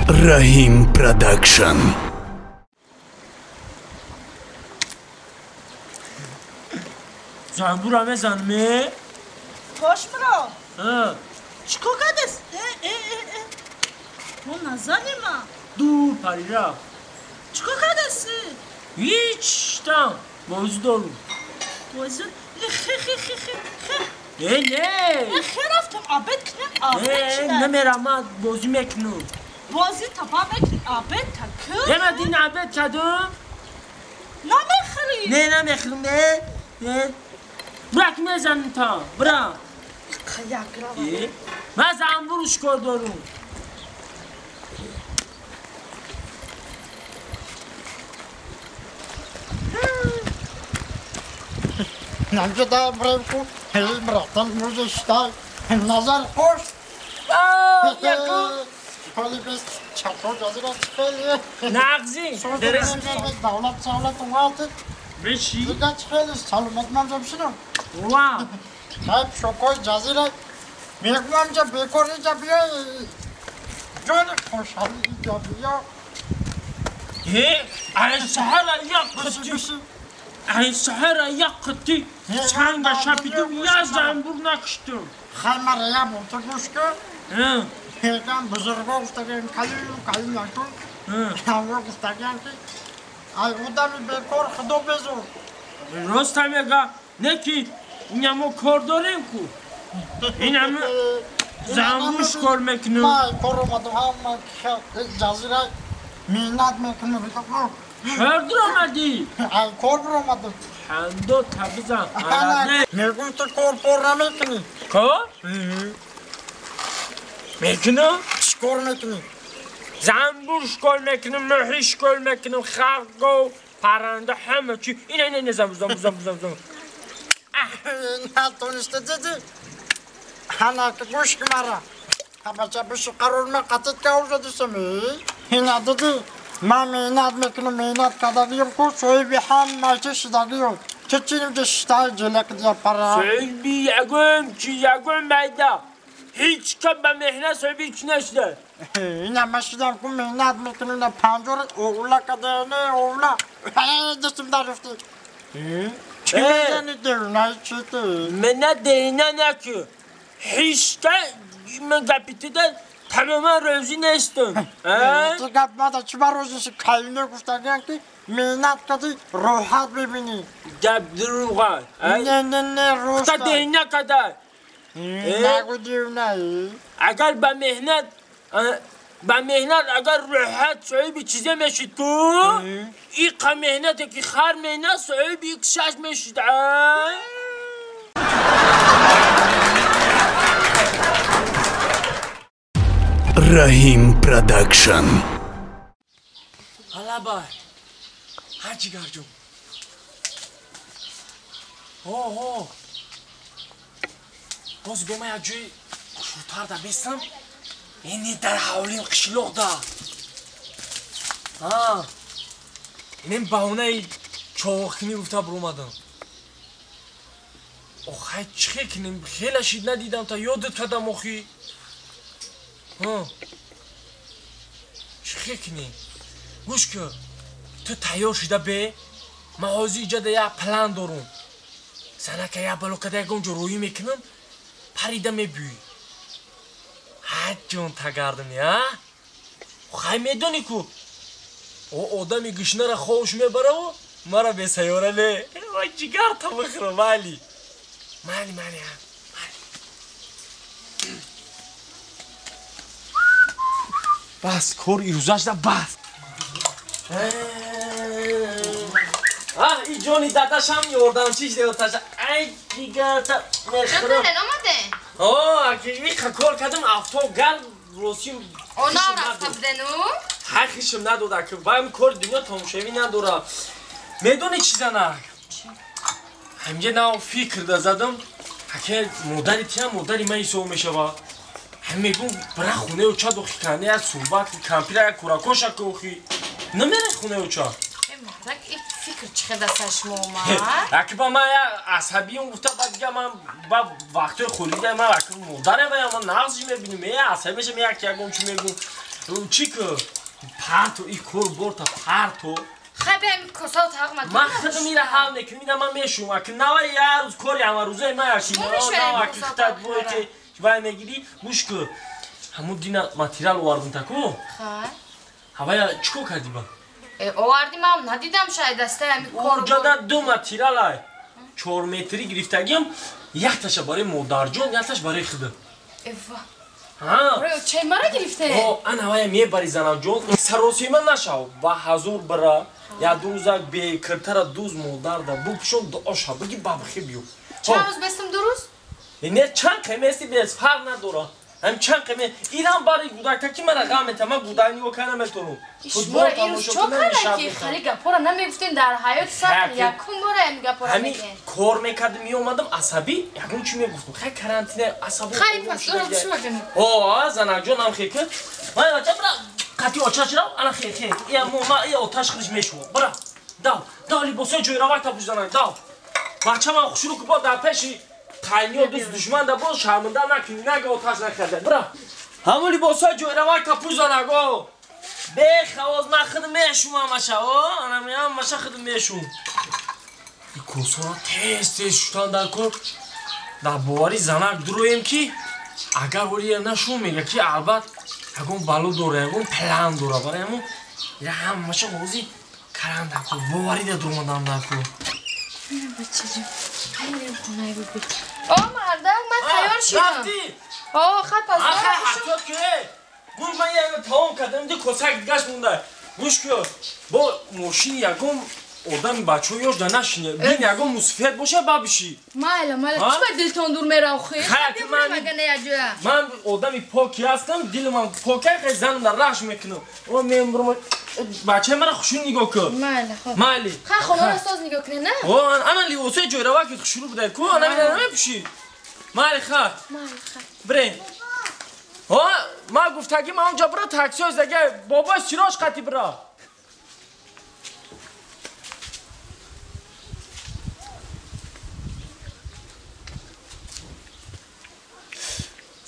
Rahim Production. Занбура мезанме? Тошмуро. А. Чико кардест? Э, э, э, э. Мо назанима. Дур парира. Чико кардеси? Ҳеч там. Бозӣ дорум. Бозӣ? Хе хе хе хе хе. Э, не. Э, хе рафтам обед кунем, обед Э, шуда. намерам, ман бозӣ мекунам. Бозӣ тапа мекунӣ, обед та ку. Ема дин обед кардум? Намехӯрӣ? Не, намехӯрам, не. Не. Бира ки мезанем та. Бира. Якрава. Э, ман занбуру шикор дорум. Намжада бревку, братан, мужичтай, назар кош. Яку. Холи бес чато жазира чхели. Нағзи. Давлат савлат угаты. Биши. Дига чхели саломат ман жабшинам. Ва. Хайп шокой жазира. Мегмам жа бекор жа бия. Жон хошали жа бия. Э, ай сахара яқти. Ай сахара яқти. Чанга шапидум я занбур накиштум. Хаймар я буту гушка. Ҳа. Мегам бузурго гуфтаган калим калим наку. Ҳа. Ҳамро гуфтаган ки ай одами бекор худо безор. Рост мега, не ки инамо кор дорем ку. Инам занбур шикор мекунем. Ман кор омадам, ҳама ҷазира меҳнат мекунам. Кор дуромадӣ? Ай кор биромадам. Ҳандо табизан. Мегӯм ту кор пор намекунӣ. Кор? Мекунам? Чӣ кор мекунӣ? Занбур шикор мекунам, мӯҳӣ шикор мекунам, харгов, парранда, ҳама чи. Ина ина ина занбур, занбур, занбур, занбур. Натониста дидӣ? Ҳана ки гӯш ки мара. Бача биши қарор ма қатит ка ужа дисам. Ина дидӣ? Ман меҳнат мекунам, меҳнат кардагиём ку соҳиби ҳама чи шидагиём. Чӣ чиним ки шитаи ҷелак дия пара. Соҳиби ягон чи, ягон майда. Ҳеҷ кам ба меҳнат соҳиби ҳеҷ нашуда. Ина ман шидам ку меҳнат мекунам, ина панҷор овла када, не овла. Дастим дарифти. Чӣ мезани девна чи ту? Мена дейна наку. Ҳеҷ ка ман гапитида тамоман розӣ нестам. Ту гап мада чӣ ба розӣ ши? Калиме гуфтагиям ки меҳнат кардӣ роҳат мебинӣ. Гап дурӯға. Не, не, не, рост. Та дейна када. Нагу девна. Агар ба меҳнат агар роҳат соҳиби чизе мешид ку, иқа меҳнате ки хар меҳнат соҳиби ик шаш мешид. Rahim Production. Алабай. Ҳа ҷигарҷон. Ҳо, ҳо. Боз гома як ҷои хушрӯтар да бестам. Ини дар ҳавлим қишлоқ да. Ҳа. Инем баҳонаи чоғкунӣ гуфта биромадам. Охай чӣ хел кунем? Хела шид надидам та ёдат кардам охи. Ҳа. Чӣ хел кунем? Гӯш кун. Ту тайёр шида бе. Ман ҳозир иҷода як план дорум. Занака як бало када ягон ҷо роҳӣ мекунам, парида мебиёӣ. Ҳа ҷон тагардами, а? Хай медонӣ ку? О одами гушнара ховш мебараву мара бесайёра не. Вай ҷигар та бихӯрам, майли. Майли, майли, а. Майли. Бас, кор ирӯзашда бас. А, и ҷони дадашам ёрдамчиш деоташа. Ай ҷигарта мехӯрам. Чакарен омаде? О, акиқа кор кардам, авто гар росим. Она рафта будену? Ҳай хишм надода, ки ваем кори дунё тамошавӣ надора. Медонӣ чӣ занак? Ҳамҷа нав фикр да задам, аке модари тиам модари ман ҳисоб мешава. Ҳам мегум бира хонаи оча дохи кане як суҳбат кампира як куракоша ки охи. Намерай хонаи оча. Мардак, ин фикр чӣ хел дасташ шумо омад? Аки ба ман як асабием гуфта, баъд дига ман ба вақтҳои холида ман аки модаре вая ман нағзиш мебинем, е асабӣ мешам як ягон чӣ мегум. Чӣ ку? Парту и кор борта парту. Хай биям косао тағма. Ман худам ира ҳал мекунам, ина ман мешум. Аки нава я рӯз кори ҳамарӯзаи ман яши. Нава ки хитат бой ки вай мегирӣ, гӯш ку. Ҳамун дина материал овардум таку. Хай. Ҳавая чӣ кор кардӣ ба? Овардим ам надидам шай дастаи ҳами кор. Уҷада ду материал ай. 4 метрӣ гирифтагиам, якташа барои модарҷон, якташ барои худам. Эва. Ҳа. Барои чай мара гирифте? О, ана ҳавая мебари занамҷон, саросима нашав. Ба ҳазур бара, я ду рӯзак бекиртара дуз модарда бупӯшон дуоша биги бабхи биё. Чанд рӯз бестам ду рӯз? Не, чанд қимести бес, фарқ надора. Ҳам чанд қиме ирам бари гудакта ки мара ғам мета, ман гудак нигоҳ карда наметавонам. Футбол тамошо кунам ки хали гапора намегуфтем дар ҳаёт сар якум бора ҳами гапора ҳами кор мекардам, меомадам асабӣ, ягон чӣ мегуфтам. Хай карантина асаб. Хай пас дорам чӣ мекунем? О, занакҷон ам хе ки. Ман бача бира қати очаш рав, ана хе хе. Я мо ма я оташ худиш мешуд. Бира. Дав, дав либосои ҷойравак та пӯш занак, дав. Бача ман хушрӯ ки бо дар пеши қайниё дӯст душман да боз шарманда накунӣ, нага оташ накарда. Бира. Ҳамун либосои ҷойравак та пӯш занак, о. Бехавоз ман худам мешум ҳамаша, о, ана ҳамаша худам мешум. И косора тез тез шутан дар кор. Дар бовари занак дуроем ки агар ҳолия нашум мега ки албат ягон бало дора, ягон план дора. Барои ҳамун ира ҳамаша ҳозир каран дар кор, боварӣ да дуромадан дар кор. Бачаҷон, мерем хонаи биби. О, мардак, ман тайёр шудам. Рафтӣ? О, хай пас. Ахай ҳатёт ки. Гӯш, ман яна тамом кардам, ди косак дигаш монда. Гӯш ку, бо мошини ягон одами бачаҳо ёш да нашине. Бин ягон мусофират боша ба биши. Майла, майла, чӣ ба дилтон дур мерав хи? Ман одами поки ҳастам, дилман пока, хай занам дар рашк мекунам. О, мембурам. Бачаи мара хушрӯ нигоҳ кун. Майла, хоб. Майли. Хай хонаро соз нигоҳ кунед, на? О, ана либосои ҷойравак хушрӯ будай ку, ана мина намепӯшӣ. Майли, хай. Майли, хай. Бирен. О, ман гуфтагӣ ман онҷа бира таксио зага, бобои сирош қати бира.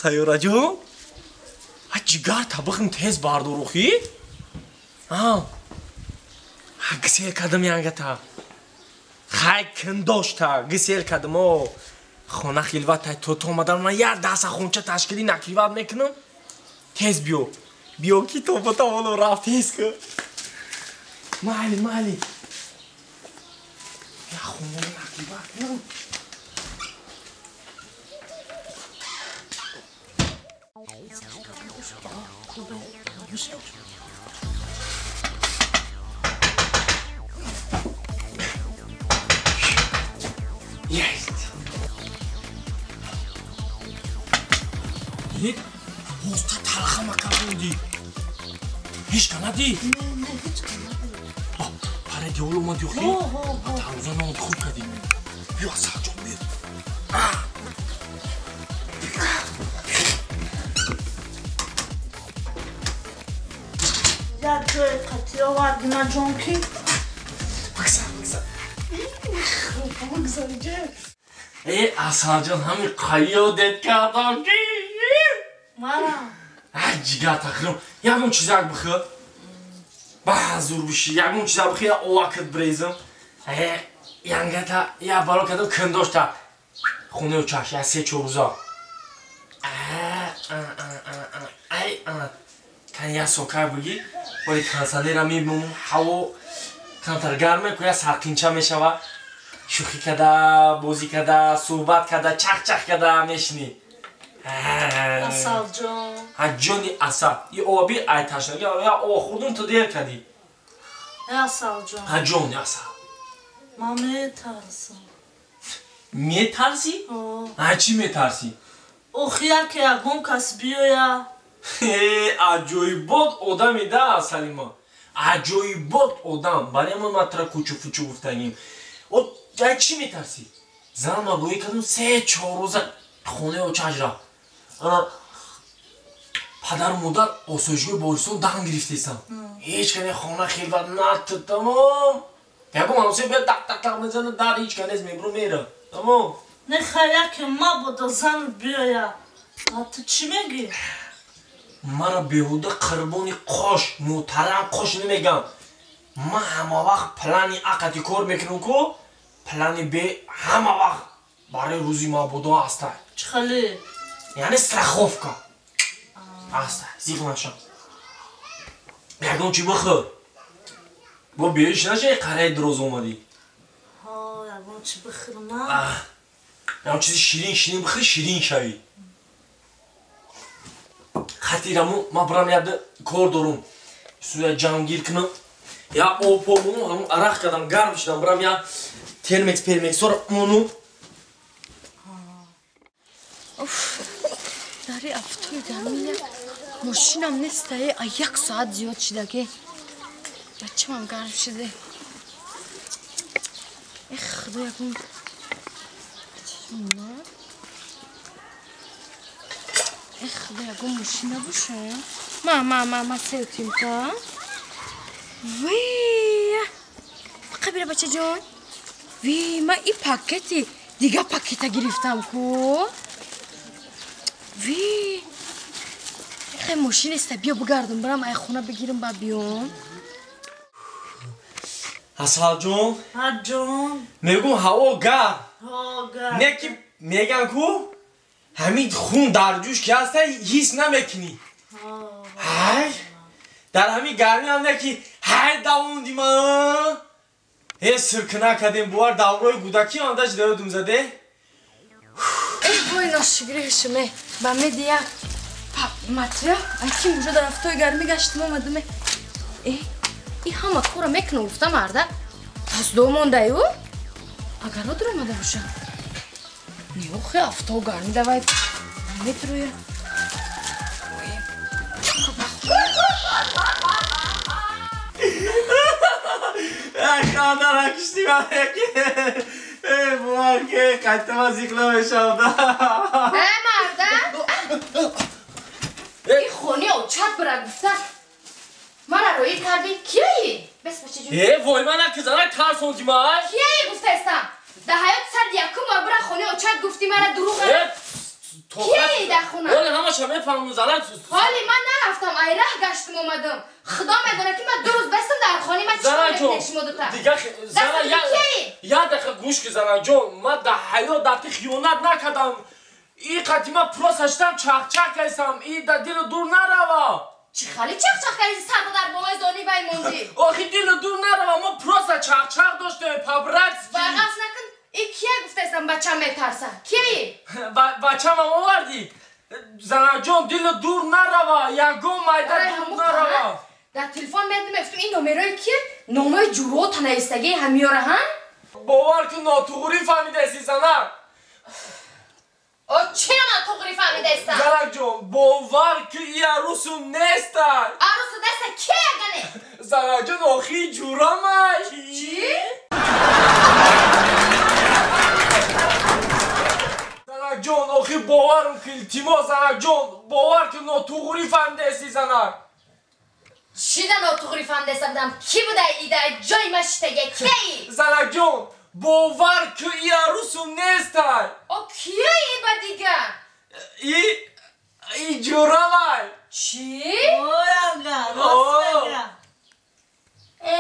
Сайёраҷон, ҳа ҷигар табихм тез бардорухӣ? А, ҳа гисел кардам янгата. Хай кин дошта, гисел кардам, о. Хона хилват то то омадам, ман як даста хонча ташкилӣ накриват мекунам. Тез биё. Биё ки то ба тавоно рафт тез ку. Майли, майли. Я хона накриват кунам. Есть. Уста талха макабуди. Ҳеҷ канади? Не, ҳеҷ канади. Паре диёл омад ё хи? Тароза наомад, хуб кардӣ. Биё Асалҷон, биё. Як ҷое қатӣ оварди маҷон ки? Бигзар, бигзар. Бигзар ҷа. Э, Асалҷон, ҳами қайёдет кардам ки? Мара. Ай, ҷигар тахирам. Ягон чизак бихӯр. Ба ҳазур биши, ягон чизак бихӯр, я овакат бирезам. Э, янгата, я бало кардам кин дошта. Хонаи чаш, я се-чор рӯза. Ай, кан я сокай бигӣ, вале кондиционера мебинам, ҳаво камтар гарм мекунад, я сарқинча мешава. Шӯхӣ карда, бозӣ карда, суҳбат карда, чах-чах карда мешинӣ. Асалҷон. Ҳа ҷони асал. И оби ай ташнагӣ, я об хӯрдум, ту дер кардӣ. Асалҷон. Ҳа ҷони асал. Ман метарсам. Метарсӣ? Ҳа чӣ метарсӣ? Охи яке ягон кас биёя. Аҷоибот одаме да, Салима. Аҷоибот одам. Барои ман ман тура кучу-фучу гуфтагим. Ай чӣ метарсӣ? Занам рӯӣ кардам се-чор рӯза хонаи очааш рафт. Ана падару модар осоишгоҳи Боваристон дан гирифтесам. Ҳеҷ кане хона хилват нату, тамом. Ягон ҳамсоя биёд тақ-тақ-тақ мезанад, дар ҳеҷ кане нест, мебуру мера. Тамом. Не, хай яке мабодо зан биёя. А ту чӣ мегӣ? Мара беҳуда қурбони қош, муҳтарам қош намегам. Ман ҳама вақт плани А қати кор мекунам ку, плани Б ҳама вақт барои рӯзи мабодо ҳаста. Чӣ хеле? Яъне страховка. Ҳаста, зиқ нашам. Ягон чӣ бихӯр. Бо беҳуш нашавӣ қараи дроз омадӣ. Ҳо, ягон чӣ бихӯрам? Ягон чизи ширин ширин бихӯр, ширин шавӣ. Хатираму ман бирам яда кор дорум. Суя ҷангир кунам. Я об монум, ҳамун арақ кардам, гарм шудам, бирам я термекс пермексора монум. Уф, дари афтои гармия мошинам нестае, а як соат зиёд шидаге. Бачамам гарм шиде. Эх, худо ягон эх, худо ягон мошин набоша. Ма, ма, ма, ма сеутимта. Вия! Қабира бачаҷон. Ви, ма и пакети дига пакета гирифтам ку. Ви, хай мошин неста, биё бигардам, бирам ай хона бигирам, ба биём. Асалҷон? Ҳа ҷон. Мегӯм ҳаво гарм. Ҳо гарм. Не ки меган ку ҳамин хун дар ҷӯш ки ҳаста ҳис намекунӣ. Ҳай, дар ҳамин гармӣ ҳам не ки ҳай давонди ман. Э сиркина кардем бовар даврои кӯдакӣ ҳам дашт дародум заде. Эй вой ношигиришме, ба меди як матя, ай ки мужа дар афтои гармӣ гаштим омадаме. Э, и ҳама кора мекунам гуфта марда. Пасдо мондаю? Агар одр омада боша. Не, охи афто гармӣ давай метроя. Хандара кишти маки. Э, буваке, қайтама зиқ намешавда. Э, марда? И хони очат бира гуфта. Мара роӣ кардӣ, кияи? Бес бачаҷон. Э, вой мана кизана тарсонди май. Кияи гуфтаистам? Дар ҳаёт сад якум бор бира хони очат гуфтӣ мара дурӯғ. Кияи дар хона? Ҳоли ҳамаша мефаҳмам зана. Ҳоли ман нарафтам, ай раҳ гаштум омадам. Худо медонад ки ман ду рӯз бастам дар хони ман чӣ кор мекунед шумо дута. Дига зана я дақиқа гӯш ки занаҷон, ман дар ҳаёт дар ти хиёнат накардам. И қати ман просто шитам чахчах кардам, и дар дилу дур нарава. Чӣ хали чахчах кардӣ, сарда дар болои зони вай мондӣ? Охи дилу дур нарава, мо просто чахчах доштем, по-братски. Бағаф накун, и кия гуфтаистам бачам метарса? Кияи? Бачамам овардӣ. Занаҷон, дилу дур нарава, ягон майда дур нарава. Дар телефон медидим, мегуфтам ин номерои кия? Номои ҷуръота наистагии ҳамиёра, ҳа? Бовар кун, нотуғрӣ фаҳмидаисти, занак. О, чиро нотуғрӣ фаҳмидаистам? Занакҷон, бовар кун, и арӯсу неста. Арӯсу неста кия гане? Занакҷон, охи ҷурамай. Чӣ? Занакҷон, охи боварм кун, илтимос, занакҷон, бовар кун, нотуғрӣ фаҳмидаисти, занак. Чӣ да нотуғрӣ фаҳмидаиста будам? Кӣ будай идай ҷои ма шитага? Кияи? Занакҷон, бовар кун, и арӯсу нестай. О, кияи ба дига? И ҷурамай. Чӣ? Ой, ага, рост мега. Э,